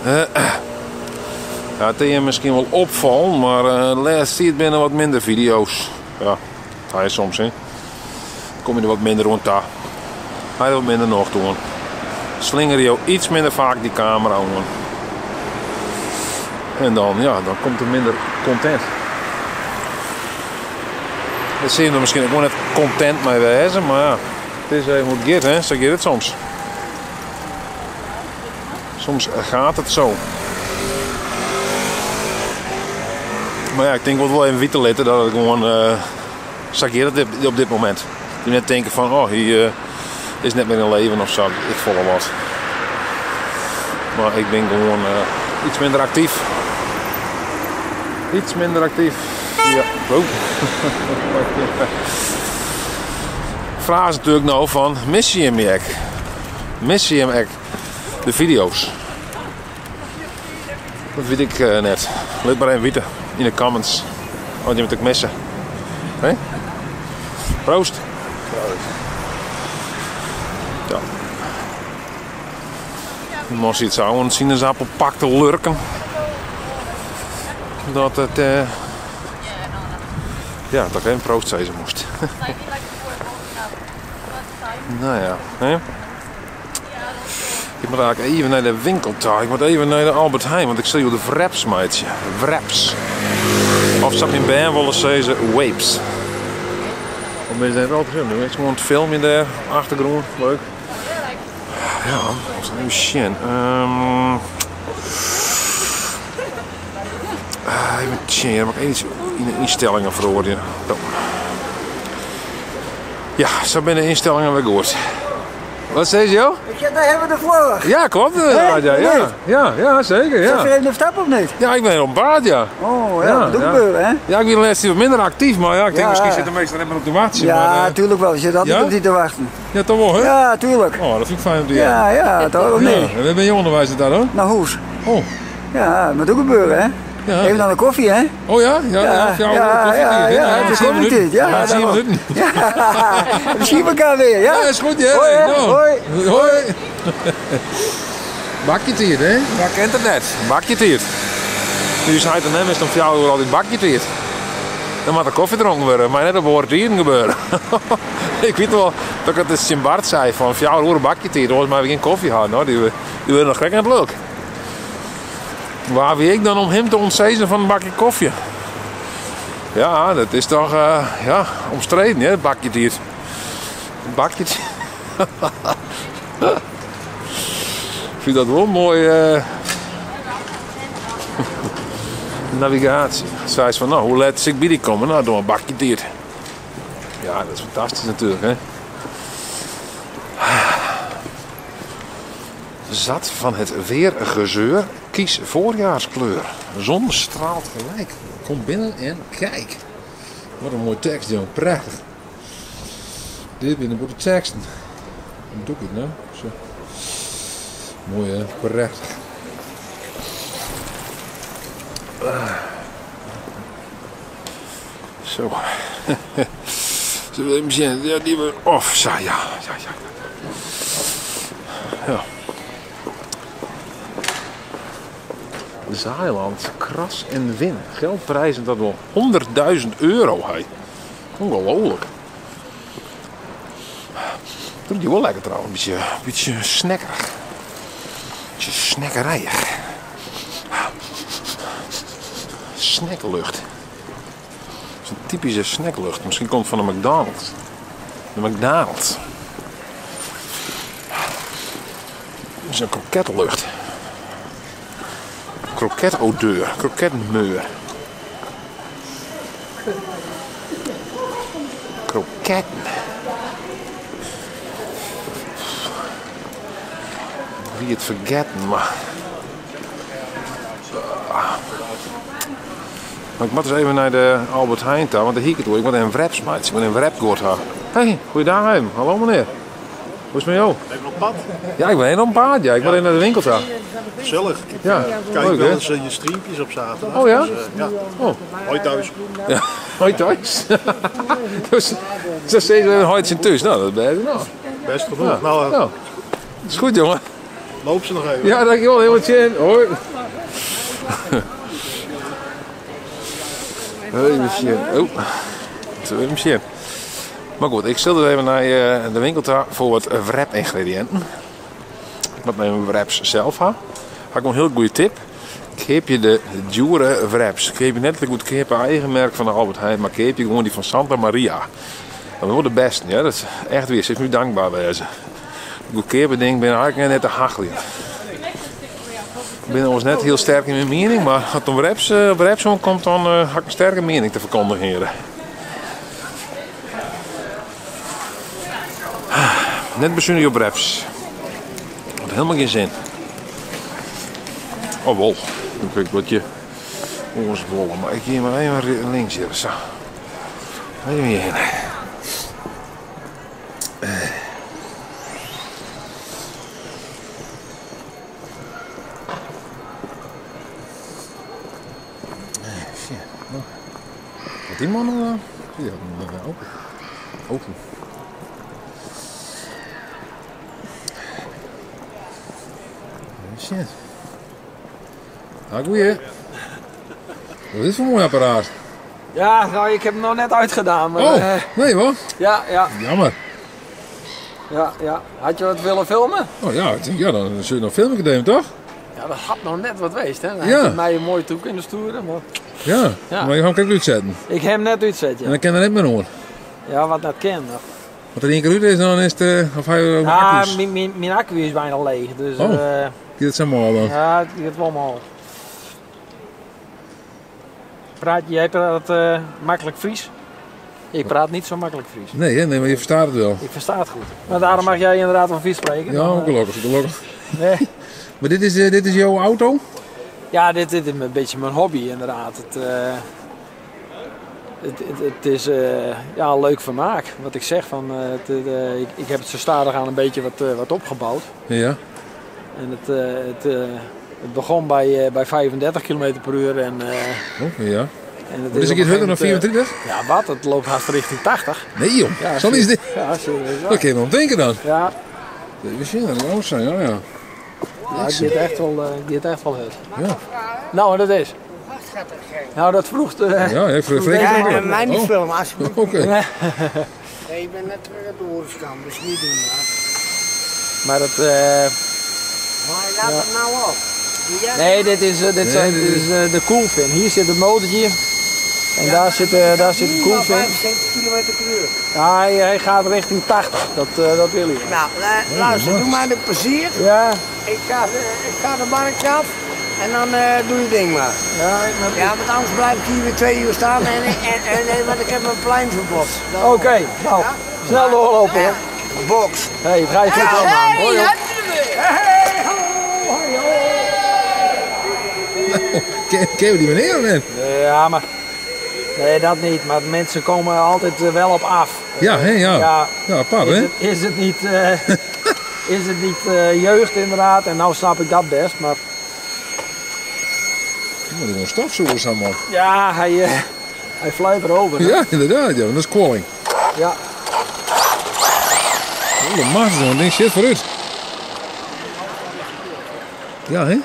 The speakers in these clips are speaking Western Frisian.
Ja, it is jim miskien wol opfallen, mar de lêste tiid binne der wat minder fideo's. Ja, dat ha je soms, hè. Kom je der wat minder oan ta. Ha je der wat minder nocht oan. Slingere jo iets minder faak dy kamera oan. En dan, ja, dan komt der minder content. Dêr sille je der miskien ek wol net kontent mei wêze, mar ja, it is even hoe't it giet, hè. Sa giet it soms. Soms gaat het zo. Mar ja, ik tink wol even witte litte dat it gewoan eh, sa giet it op dit momint. Je net tinke fan, oh, hy eh, is net mear yn leven of sa, ik folle wat. Mar ik bin gewoan eh, iets minder aktyf. Iets minder aktyf. Ja. Oh. Fraach is natuerlik no fan, misse jim my ek? Misse jim ek de fideo's? Dat wit ik eh, net. Lit mar even witte yn de comments. As jim it ek misse. Hè? Proost. Ja. De man siet sa oan it sinaasappelpak te lurken. Dat it... Eh, ja, dat ik even proost sizze moast. Nou ja, hè? Ik moat eigentlik even nei de winkel ta. Ik moat even nei de Albert Heijn, want ik sil hjoed de wraps meitsje. Wraps. Of sa't myn bern wolle sizze, wapes. Of binne se net al te Nu is gewoan it filmjen dêr, achtergrûn, leuk. Ja, even sjen. Um, even sjen, moat ik even yn de ynstellingen feroarje. Ja, sa binne de ynstellingen wer goed. Wat sizze jo? Ik zeg, daar hebben we de vlog. Ja, klopt inderdaad. Ja, ja. Ja, ja, zeker. Ja. Zit je even op stap of niet? Ja, ik ben op paad, ja. Oh, ja, dat doet gebeuren, hè? Ja, ik ben de laatste tijd wat minder actief, maar ja, ik denk misschien zit de meeste net meer op te wachten. Ja, maar, tuurlijk wel. Je zit altijd op die te wachten. Ja, toch wel, hè? Ja, tuurlijk. Oh, dat vind ik fijn om te Ja, ja, toch of niet? En waar ben je onderwijs daar dan? Naar huis. Oh. Ja, dat moet ook gebeuren, hè? Ja. Even naar de koffie, hè? Oh ja? Ja, ja, ja, ja, ja, ja, de koffietijd. Ja, ja, daarom. Ja, we zien elkaar weer, ja? Ja, is goed, ja. Hoi, hè? Nou. Hoi. Hoi. Bakje tiid, hè? Ja, kent it net. Bakje tiid. Nu is heit en mem is om fjouwer oere altyd bakje tiid. Dan moat der kofje dronken wurde, mei net op oare tiden gebeure. Ik wit wol dat ik it ris tsjin Bart sei fan fjouwer oere bakje tiid, oars meie we gjin kofje ha. No, dy wurde noch krekt net lilk. Wa wie ik dan om him te ûntsizzen fan in bakje kofje? Ja, dat is toch eh, ja, omstreden, hè, bakje tiid. Bakje tiid. Ik fyn dat wol moai eh, navigaasje. Seist fan, no, hoe let sil ik by dy komme? No, doch in bakje tiid. Ja, dat is fantastysk natuerlik, hè. Zat van het weergezeur, kies voorjaarskleur. Zon straalt gelijk. Kom binnen en kijk. Wat in moaie tekst, jong. Prachtich. Dit binne goede teksten. Hoe doe ik it no? Zo. Moai hè, prachtich. Zo. Zullen we even zien? Ja, die we off. Zo, ja, ja, ja. Ja. Zaailand, kras en win. Geldprijzen dat wel 100.000 euro. Hey. Ongelooflijk. Dat die wel lekker trouwens. Een beetje, beetje snackerig. Beetje snackerijig. Snacklucht. Dat is een typische snacklucht. Misschien komt het van de McDonald's. De McDonald's. Dat is een kroketlucht. Kroketodeur. Kroketmeur. Kroketten. Wie it fergetten, mar. Maar ik moat ris even nei de Albert Heijn ta, want dêr hie ik it oer. Ik moat even wraps meitsje, ik moat even wrapguod ha. Hey, goeiedag even. Hallo menear. Hoe is it mei jo? Even op pad? Ja, ik bin even op paad, ja. Ik moat even nei de winkel ta. Gezellig. Ik Ja, kijk leuk, wel hè? eens je streampjes op zaterdag. Oh ja? Dus, ja. Oh. Hoi thuis. Ja, hoi thuis. Dus, se sizze even hoi tsjin thús. No, dat bêst genôch. Bêst genôch. Ja. Nou, Nou, is goed jongen. Loop ze nog even. Ja, dankjewel. Heel wat Hoi. Even zien. Oh, even zien. Maar goed, ik stil er even naar de winkel toe voor wat wrap-ingrediënten. Ik moet mijn wraps zelf hebben. Had ik een heel goede tip. Koop je de dure wraps. Koop je net de goedkope eigen merk van de Albert Heijn, maar koop je gewoon die van Santa Maria. Dat wordt de beste, ja. Dat is echt weer. Ze is nu dankbaar wezen. De goedkope ding ben eigenlijk net te hachelen. Ik ben ons net heel sterk in mijn mening, maar als het om wraps komt, dan had ik een sterke mening te verkondigen, heren. Net bezuinig op wraps. Had helemaal geen zin. Oh, wol. Dan kun ik wat je ons wollen. Maar ik hier maar even links hier. Zo. Even hierheen. Wat die man dan? Die had een open. Open. Shit. Nou, goeie. Wat is dit voor een mooi apparaat? Ja, nou, ik heb hem nog net uitgedaan. Maar, oh, nee hoor. Ja, ja. Jammer. Ja, ja. Had je wat willen filmen? Oh ja, ik denk, ja, dan zul je nog filmen nemen, toch? Ja, dat had nog net wat geweest, hè. Dan ja. had je mij een mooi toe kunnen sturen, maar... Ja, ja, maar je gaat hem kijk uitzetten. Ik heb hem net uitzetten, ja. En dan kan er net meer hoor. Ja, wat dat kan. Wat er één keer uit is, dan is het... Of hij ook ja, accu's? Mijn accu is bijna leeg, dus... Oh, dit zijn mal dan. Ja, het gaat wel mal. Jij praat makkelijk Fries? Ik praat niet zo makkelijk Fries. Nee, hè? Nee, maar je verstaat het wel. Ik versta het goed. Maar daarom mag jij inderdaad wel Fries spreken. Ja, dan, gelukkig, gelukkig. Nee. Maar dit is jouw auto? Ja, dit is een beetje mijn hobby inderdaad. Het is ja, een leuk vermaak. Wat ik zeg, van, ik heb het zo stadig aan een beetje wat opgebouwd. Ja. En het begon bij 35 km per uur. En, oh, ja. En het dus is ik het harder dan 24? Ja, wat? Het loopt haast richting 80. Nee joh, ja, zal is dit? Ja, serieus. Dat kun je wel denken dan. Ja. We zien dat het zijn, ja, ja. Ja, het gaat echt wel hard. Ja. Nou, dat is. Nou, dat vroeg de... Ja, ik vroeg ja, mij niet filmen, alsjeblieft. Oké. Okay. Nee, ik ben net terug uit de oorlogskamp, dus niet doen, maar. Maar dat... Maar laat het nou op. Nee, dit is de koelfin. Hier zit het motortje. En ja, daar zit de koelfin. 75 km per uur. Ja, hij gaat richting 80. Dat wil hij. Nou, luister, doe maar de plezier. Ja. Ik ga de markt af en dan doe je ding maar. Ja, ja, want anders blijf ik hier weer 2 uur staan en nee, want ik heb een pleinverbod. Oké, nou, ja? Snel doorlopen. Ja. Box. Hey, het rijdt goed allemaal. Hoi, Hoi. Ken je die meneer of niet? Ja, maar... Nee, dat niet. Maar mensen komen altijd wel op af. Ja, hè, ja. Ja, ja, apart, hè? Is het niet, is het niet jeugd inderdaad? En nou snap ik dat best, maar... Je moet gewoon stofzoekers allemaal. Ja, hij fluit erover. Hè? Ja, inderdaad, ja. Dat is kwalling. Ja. Oh, dat mag zo'n ding shit vooruit. Ja, hè?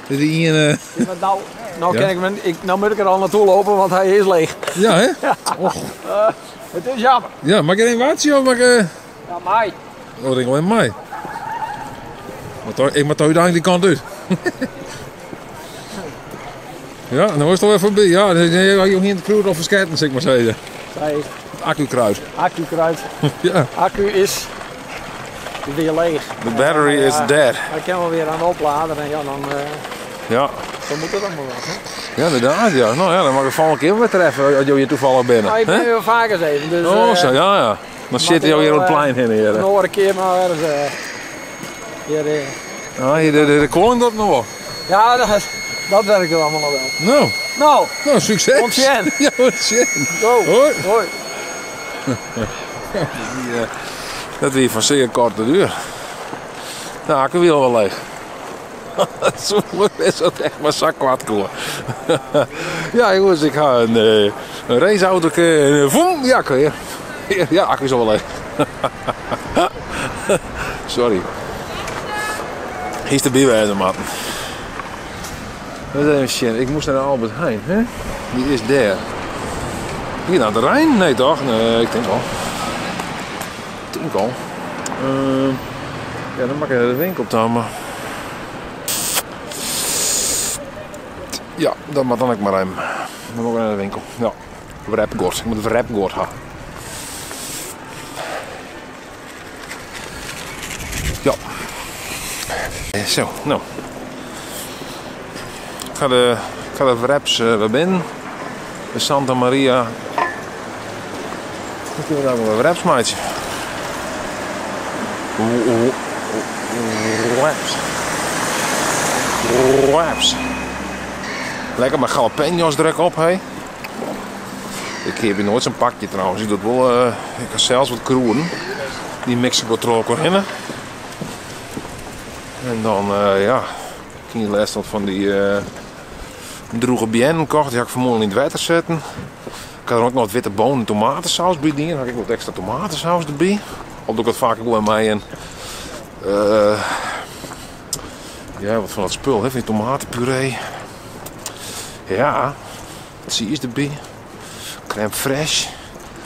Dit is een, Ja, maar nou, ja. Ken ik, nou moet ik er al naartoe lopen, want hij is leeg. Ja, hè? Ja. Och. Het is jammer. Ja, mag ik er een waardje of mag ik... Ja, mei. Oh, ik denk wel in mei. Maar ik moet toch uiteindelijk die kant uit. Ja, dan was het al even voorbij. Ja, dan heb je hier in het kruid of verschijten, zeg maar zeggen. Zij is... Het accu-kruid. Accu-kruid. Ja. Accu is weer leeg. The battery is dead. Hij kan wel weer aan de oplader en ja, dan... Ja. Zo moet het allemaal wel, hè? Ja, inderdaad, ja. Nou ja, dan mag ik volgende keer weer treffen als je hier toevallig binnen. Nou, ik ben hier vaker eens even, dus... Oh, zo, ja, ja. Dan zit je alweer op het plein heen, hier. Een andere keer maar ergens... Hier, Ah, hier, de koning dat nog wel. Ja, dat werkt allemaal nog wel. Nou. Nou. Nou, succes. Ontjen. Ja, ontjen. Go. Hoi. Hoi. Ja, dat weer van zeer korte duur. Nou, ik wil wel leeg. Zo is dat echt maar zakkwad koor. Ja, jongens, ik ga een raceauto. Voem, ja, weer. Ja, accu is al wel leeg. Sorry. Hiest derby wêze moatten. Even sjen, ik moast nei de Albert Heijn, hè? Die is dêr. Hier aan de Rijn? Nee toch? Nee, ik tink al. Ik tink al. Ja, dan moat ik nei de winkel ta, mar... Ja, dat moat dan ek mar even. Dan moat ik nei de winkel. Ja, wrapguod. Ik moat wrapguod ha. Ja. Zo, no. Ik ga de, ik ga de wraps wer binnen. De Santa Maria. Dan kinne we daar wol wraps meitsje. Wraps. Wraps. Lekker mei jalapenos der ek op, hé. Ik keapje noait sa'n pakje trouwens. Ik doe it wol, ik ha sels wat krûden. Dy mix ik wat troch elkoar hinne. En dan, ja, ik hie lêst wat fan dy drûge beannen kocht. Dy ha ik fanmoarn yn it wetter setten. Ik ha der ek noch wat witte bonen en tomatesaus by dien. Ha ik ek wat ekstra tomatesaus derby. Al doe ik dat faak ek wol mei in, ja, wat fan dat spul, hè, fan dy tomatepuree. Ja, tsiis derby, crème fraîche,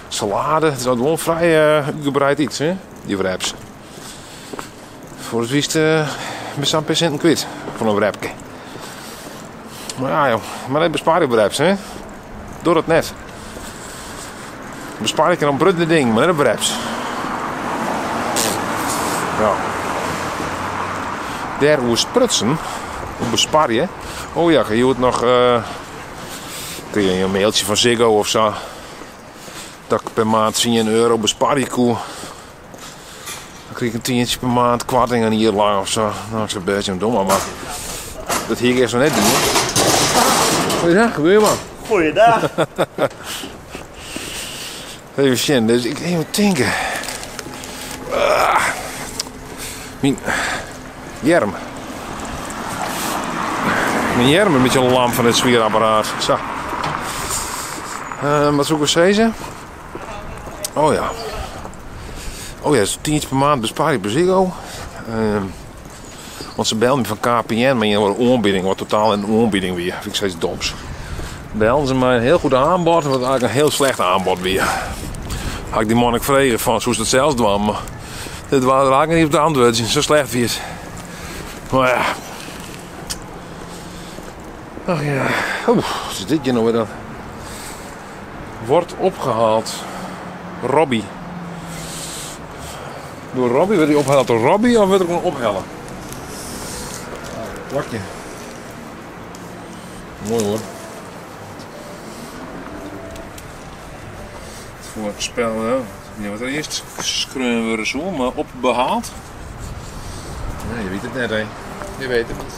salade. It is altyd wol in frij útgebreid iets, hè, dy wraps. Foar it witst bist sa'n pear sinten kwyt foar in wrapke. Mar ja, joh, mar net besparje op wraps, hè. Doch dat net. Besparje kin op in protte dingen, mar net op wraps. Ja. Dêroer sprutsen, oer besparje. Oh ja, ik ha hjoed noch, krige ik in mailtsje fan Ziggo of sa. Dat ik per maand tsien euro besparje koe. Dan krige ik in tientsje per maand koarting in jier lang of sa. No, ik sei bêst jim domme, mar dat hie ik earst noch net dien. Goeiedag, buurman. Goeiedag. Even sjen, dus ik even tinke. Ah, myn earm. Myn earm in bytsje lam fan dit swiere apparaat. Sa. Wat soe ik wol sizze? Oh ja. Oh ja, dus tientsje per maand besparje op Ziggo. Want se bellen my fan KPN mei in oanbieding, wat totaal in oanbieding wie. Fyn ik steeds doms. Bellen se mei in hiel goed aanbod, wat eigenlik in hiel slecht aanbod wie. Ha ik dy man ek frege fan, soest it sels dwaan? Mar dit waard er eigenlik net op te antwurdzjen, sa slecht wie it. Mar ja. Ach ja. Oeh, wat is dit hjir no wer dan? Wordt opgehaald. Robbie. Door Robbie? Wurdt hy ophelle troch Robbie of wurdt er gewoan ophelle? Plakje. Moai hoor. Foar it spel, ja. Ik weet niet wat er earst skreaun wurde soe, mar opbehaald? Nee, je wit it net, hè. Je wit it net.